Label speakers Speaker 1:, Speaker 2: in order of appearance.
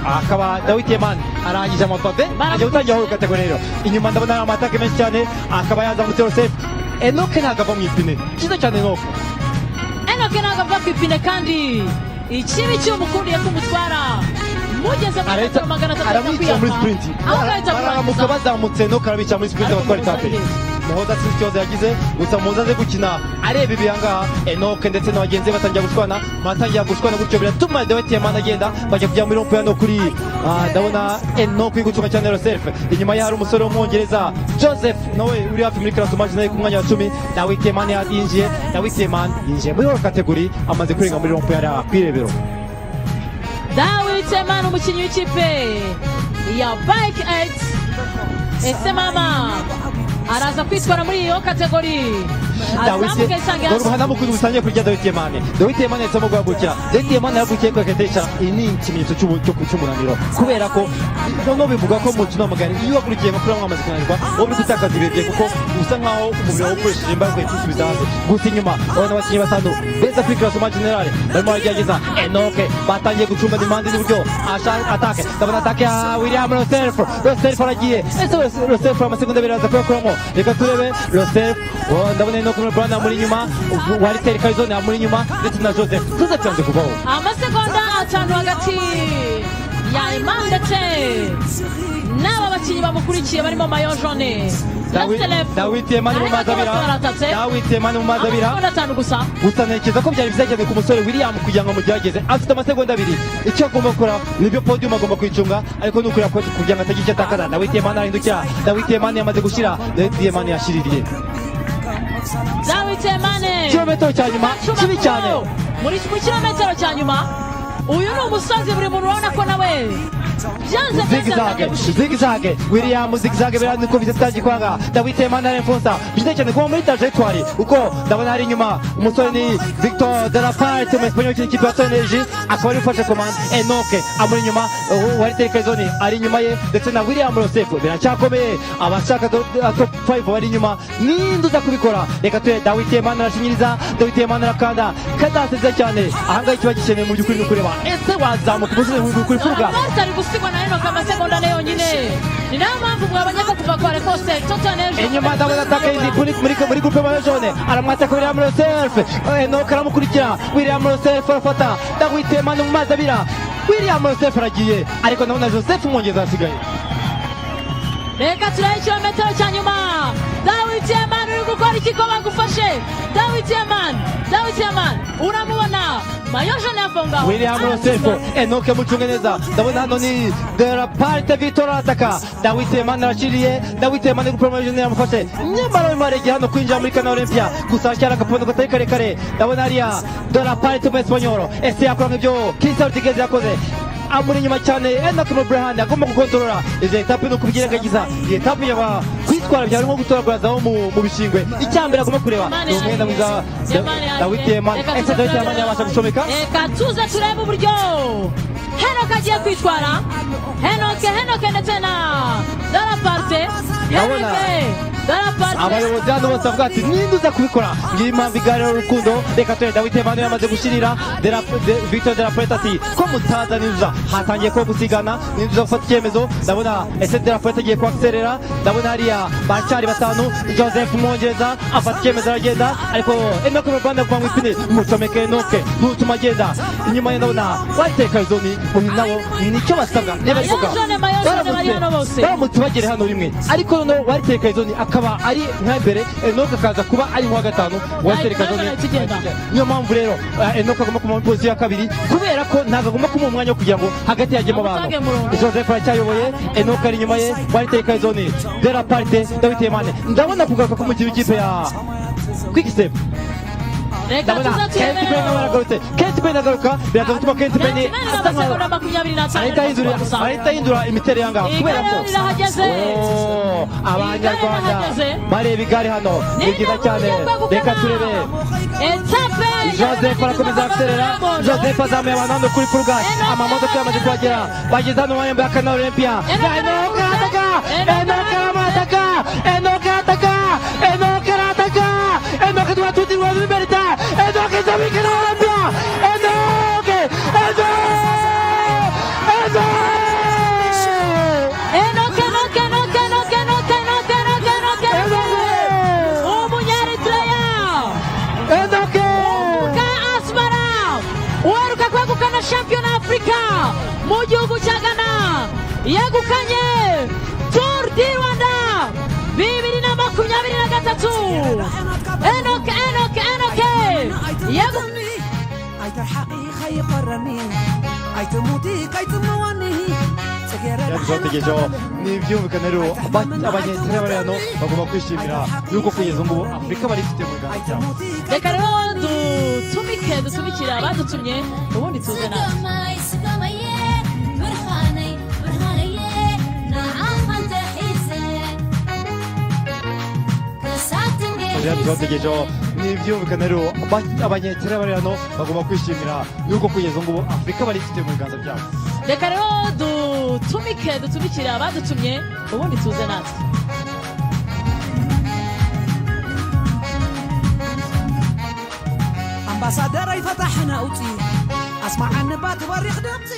Speaker 1: Akaba Dawit Yemane arangije amapave, agiye gutangira hors catégorie. Rero inyuma ndabona ari amatake menshi cyane, akaba yazamutse Yosef. Enoke ntabwo ava mu ipine, cyiza cyane Enoke.
Speaker 2: Enoke ntabwo ava ku ipine, kandi ikibi cy'umukundiye kumutwara mugeze muri
Speaker 1: Arahita
Speaker 2: metero 300
Speaker 1: aramwica muri sprint.
Speaker 2: Aho agahita
Speaker 1: Baramuka
Speaker 2: kurangiza.
Speaker 1: bazamutse, Enoke arabica muri sprint, abatwara etape. Muhoza sinzi ikibazo yagize, gusa Muhoza aze gukina areba ibi ahangaha. Enoke ndetse na bagenzi be batangira gushwana, batangira gushwana gutyo, biratuma Dawit Yemane agenda, bajya kujya muri rond-point hano kuri ndabona Enoke uri gucunga cyane Yosef. Inyuma ye hari umusore w'umwongereza Joseph, nawe uri hafi muri classement nawe ku mwanya wa 10. Dawit Yemane yinjiye, Dawit Yemane yinjiye muri hors catégorie, amaze kurenga muri rond-point hariya ku irebero.
Speaker 2: Dawit Yemane, umukinnyi w'ikipe ya Bike Aid, ese mama araza kwitwara muri iyo catégorie, azamuke isange
Speaker 1: Dore ubuhanga ukuntu busangiye kurya Dawit Yemane. Dawit Yemane yahisemo guhagurukira. Dawit Yemane yahagurukiye ko agahita yicara. Iyi ni ikimenyetso cy'umunaniro, kubera ko noneho bivuga ko mu mukino w'amagare, iyo uhagurukiye makuru mwamaze kunanirwa, wowe uri gutakaza ibihe bye, kuko usa nkaho umubiri wawe ukoresheje imbaraga ugahita usubiza hasi. Gusa inyuma urabona abakinnyi batanu beza kuri classement général barimo baragerageza. Enoke batangiye gucunga impande z'iburyo, attaque, ndabona attaque ya William Roself. Roself aragiye. Ese Roself amasegonda 2 araza kuyakuramo? Reka turebe Roself. Oh, ndabona Enoke muri Brand amuri inyuma, Walter Kaizone amuri inyuma, ndetse na Joseph. Joseph yanze kuvaho.
Speaker 2: Amasegonda 5 hagati ya Iman ndetse n'aba bakinnyi bamukurikiye barimo maillot jaune na Selefu.
Speaker 1: Dawit Yemane mu mazi abira.
Speaker 2: Baratatse.
Speaker 1: Dawit Yemane mu mazi abira.
Speaker 2: Amasegonda 5 gusa.
Speaker 1: Gusa ntekereza ko byari byiza cyane ku musore William kugira ngo amugerageze. Afite amasegonda 2, icyo agomba gukora nibyo, podium agomba kwicunga, ariko ni ukureba ko kugira ngo atagira icyo atakaza. Dawit Yemane arahindukira. Dawit Yemane yamaze gushyira, Dawit Yemane yashiririye.
Speaker 2: Dawit Yemane.
Speaker 1: Kilometero cya nyuma kibi cyane.
Speaker 2: Muri mu kilometero cya nyuma, uyu ni umusozi buri muntu urabona ko nawe byanze byanze
Speaker 1: Zigzag.
Speaker 2: atangiye gushira.
Speaker 1: Zigzag, William zigzag, biriya niko bitangiye kwanga. Dawit Yemane aremfonsa, byiza cyane kuba muri trajectoire, uko ndabona hari inyuma umusore ni Victor de la Parte, umu Espagnol ukina ikipe ya Total Energy, akaba ari ufashe commande. Enoke amuri inyuma, Walter Kaizoni ari inyuma ye, ndetse na William Roself. Biracyakomeye, abashaka top 5 bari inyuma, ninde uza kubikora? Reka tuye. Dawit Yemane arashinyiriza, Dawit Yemane arakanda cadence nziza cyane. Ahangaha ikiba gikenewe mu by'ukuri ni ukureba ese wazamuka umusozi kuri furuga.
Speaker 2: Marta ari gusigwa na Enoke amasegonda 4 yonyine, ni nayo mpamvu mwabonye ko kuva kare kose Total Energy.
Speaker 1: Inyuma ndabona attaque muri groupe maillot jaune, aramwataka William Roself. Enoke aramukurikira, William Roself arafata Dawit Yemane mu mazi abira. William Roself aragiye, ariko ndabona Joseph umwongereza asigaye.
Speaker 2: Reka turebe ikilometero cya nyuma. Dawit Yemane, uri gukora iki ko bagufashe? Dawit Yemane, Dawit Yemane, uramubona maillot jaune hafi aho ngaho.
Speaker 1: William Roself, Enoke mucunge neza. Ndabona hano ni de la Parte Victor arataka, Dawit Yemane arashiriye. Dawit Yemane, groupe maillot jaune yamufashe, nyamara barimo baregera hano kwinjira muri Canal Olympia, gusa haracyari agapondo katari karekare. Ndabona hariya de la Parte mu Espanyol, ese yakora nk'ibyo Christian Rodriguez yakoze? Amuri inyuma cyane Enoch Brahane, agomba gukontorora izi étape no kubyirengagiza. Iyi étape yaba kwitwara byari nko gutoragura zaho mu bishingwe. Icya mbere agomba kureba ni umwenda mwiza Dawit Yemane. Ese Dawit Yemane yabasha gucomeka?
Speaker 2: Reka tuze turebe uburyo Henoke agiye kwitwara. Henoke, Henoke ndetse na Daraparte.
Speaker 1: Ndabona
Speaker 2: Henoke Daraparte.
Speaker 1: abayobozi hano bose bavuga ati: "Ninde uza kubikora?" Ngiyi impamvu igare y'urukundo. Reka turebe, Dawit Yemane yamaze gushyirira Victor de la Puerta ati: "Ko mutaza ninza?" Hatangiye ko gusigana, ninde uza gufata icyemezo? Ndabona ese de la Puerta agiye kwakiserera? Ndabona hariya baracyari batanu. Joseph umwongereza afata icyemezo, aragenda, ariko Enoke mu Rwanda kuva mu ipine. Mucomeke Enoke, ntutuma agenda. Inyuma ye ndabona Walter Karizoni, uyu nabo nicyo basabwa niba ari
Speaker 2: Maillot jaune, maillot jaune bari hano bose.
Speaker 1: Baramutse bagere hano rimwe, ariko noneho Walter Karizoni akaba ari nka mbere, Enoke akaza kuba ari nk'uwa gatanu, Walter Karizoni.
Speaker 2: Ahita igenda.
Speaker 1: Niyo mpamvu rero Enoke agomba kuba muri position ya kabiri, kubera ko ntabwo agomba kumuha umwanya wo kugira ngo hagati hajyemo abantu.
Speaker 2: Amutange murongo.
Speaker 1: Joseph aracyayoboye, Enoke ari inyuma ye, Walter Karizoni, de la Parte, Dawit Yemane. Ndabona kugaruka k'umukinnyi w'ikipe ya Quick Step.
Speaker 2: Reka
Speaker 1: Ndabona
Speaker 2: tuze
Speaker 1: Kent
Speaker 2: turebe.
Speaker 1: Ben nawe aragarutse. Kent Ben agaruka, biraza gutuma Kent Ben
Speaker 2: Kent Ben amasegonda 25.
Speaker 1: ahita ahindura
Speaker 2: gusa.
Speaker 1: Ahita ahindura imiterere yangaha kubera
Speaker 2: Igare
Speaker 1: ko
Speaker 2: rirahageze.
Speaker 1: Oh, abanyarwanda
Speaker 2: Igare rirahageze.
Speaker 1: bareba igare hano ni byiza cyane. Reka turebe.
Speaker 2: Étape.
Speaker 1: Joseph arakomeza araserera. Joseph azamuye abantu hano kuri Purugasi, amamodoka yamaze kuhagera, bageze hano mu marembo ya Canal Olympia. Enoke arataka, Enoke arataka, Enoke arataka, Enoke arataka, Enoke tuba tuti Rwanda Liberté. Enoke zamuye Canal Olympia. Enoke, Enoke, Enoke.
Speaker 2: Mu gihugu cya Ghana, yegukanye Tour du Rwanda 2023. Enoch, Enoch, Enoch yegu
Speaker 1: Yadutegerejeho ni ibyumvikana rero, Abanyeritrea bari hano bagomba kwishimira yuko kugeza ubu ngubu Afurika bari ifite mu biganza byabo.
Speaker 2: Reka rero dutumike, dutumikire abadutumye, ubundi tuze natwe.
Speaker 1: Yadutegerejeho ni ibyumvikana rero, Abanyeritrea bari hano bagomba kwishimira yuko kugeza ubu ngubu Afurika bari ifite mu biganza byabo.
Speaker 2: Reka rero dutumike, dutumikire abadutumye, ubundi tuze natwe.
Speaker 3: ኣምባሳደር ኣይፈታሕና ውፂ ኣስማዓኒ ባ ትበሪኽ ድምፂ።